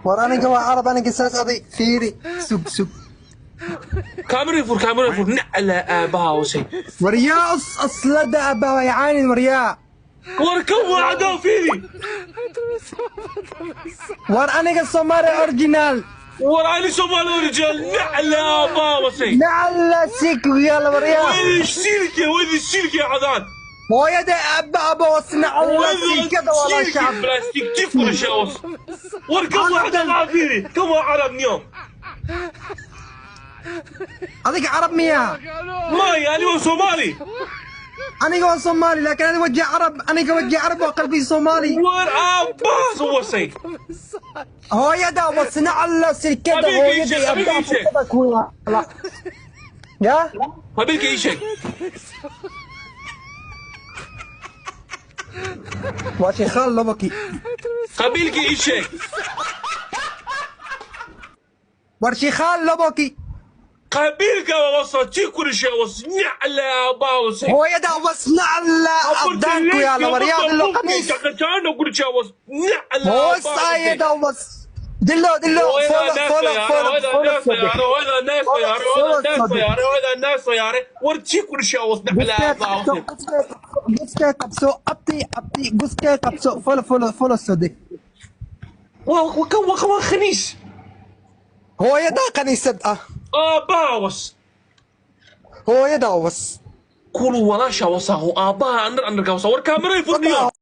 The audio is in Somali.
War aniga waa Carab, aniga saas aday fiiri, sug sug. Kaamira fur, kaamira fur, nacla aabaha wasay. Waryaa, aslada aabbaha way caanin, waryaa. War kan waa cadaan, fiiri. War aniga Soomaali original. War ani Soomaali original, nacla aabaha wasay. Nacala sik yaala, waryaa. Wadi silke, wadi silke cadaan. Hooyada aabba aba was, nacala sikada walaa shacab. Plastic jif shawas. War kan waa cadaan, fiiri, kan waa Carab niyo. Adiga Carab miyaa? Maya, ani waa Soomaali. Aniga waa Soomaali, laakiin adiga waji Carab, aniga waji Carab waa qalbii Soomaali. War aabbahaas wasay. Hooyada was, nacala sikada. Qabiilka ii sheeg, hooyada qabiilka aabbaha ii sheeg. futada ku yaala ya. Qabiilka ii sheeg. Waa sheekhaal lobaki. Qabiilka ii sheeg. War sheekhaal loboki. Qabiilka wasa jikurisha was, nacla aabbaha wasay. Hooyada was, nacala abdaan ku yaala, waryaa, dilo qamiis. Shaqajaano gurisha was, nacla. Hoos ayada was, dilo dilo, follow follow follow follow. Guskee qabso, abti abti, guskee qabso, follow follow follow, soo deg. Khaniis. Hooyadaa kaniisad ah. Aabbaha was. Hooyadaa was. Kulu walaasha wasaahu aabbaha andar andarka wasa. War kaamaray furniyo.